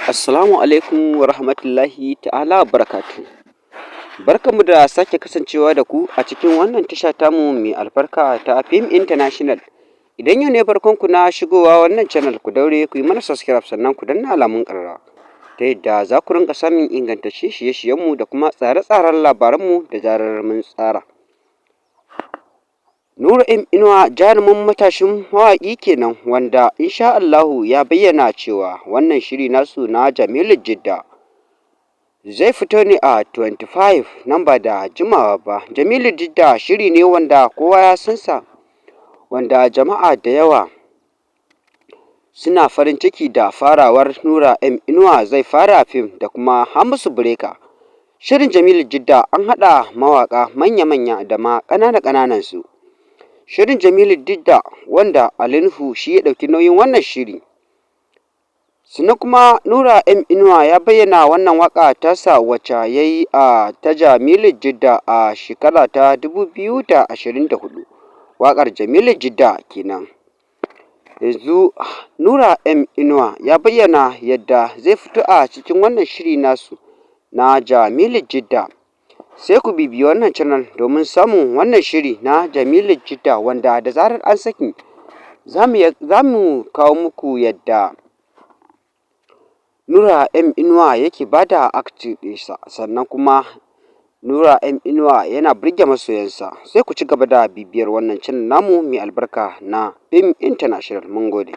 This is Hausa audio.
Assalamu alaikum wa rahmatullahi ta'ala wa barakatuhu. Barkanmu da sake kasancewa da ku a cikin wannan tasha tamu mai albarka ta Film International. Idan yau ne farkonku na shigowa wannan channel, ku daure ku yi mana subscribe, sannan ku danna alamun ƙararrawa, ta yadda za ku rinƙa samun ingantaccen shirye-shiryenmu da kuma tsare-tsaren labaranmu da zarar mun tsara. Nura M Inuwa, jarumin matashin mawaƙi kenan, wanda insha Allahu ya bayyana cewa wannan shiri nasu na Jamilu Jidda zai fito ne a 25 nan ba da jimawa ba. Jamilu Jidda shiri ne wanda kowa ya san sa, wanda jama'a da yawa suna farin ciki da farawar Nura M Inuwa zai fara fim da kuma Hamisu Breaker. Shirin Jamilu Jidda an haɗa mawaƙa manya-manya da ma ƙanana-ƙananan su. Shirin Jamilu Jidda wanda Ali Nuhu shi ya ɗauki nauyin wannan shiri. Sannan kuma Nura M Inuwa ya bayyana wannan waƙa tasa wacce ya yi a ta Jamilu Jidda a shekara ta 2024. Waƙar Jamilu Jidda kenan. Yanzu Nura M Inuwa ya bayyana yadda zai fito a cikin wannan shiri nasu na Jamilu Jidda. Sai ku bibiyi wannan channel domin samun wannan shiri na Jamilu Jidda, wanda da zarar an saki za mu kawo muku yadda Nura M Inuwa yake ba da acting ɗinsa, sannan kuma Nura M Inuwa yana burge masoyansa. Sai ku ci gaba da bibiyar wannan channel namu mai albarka na Film International. Mun gode.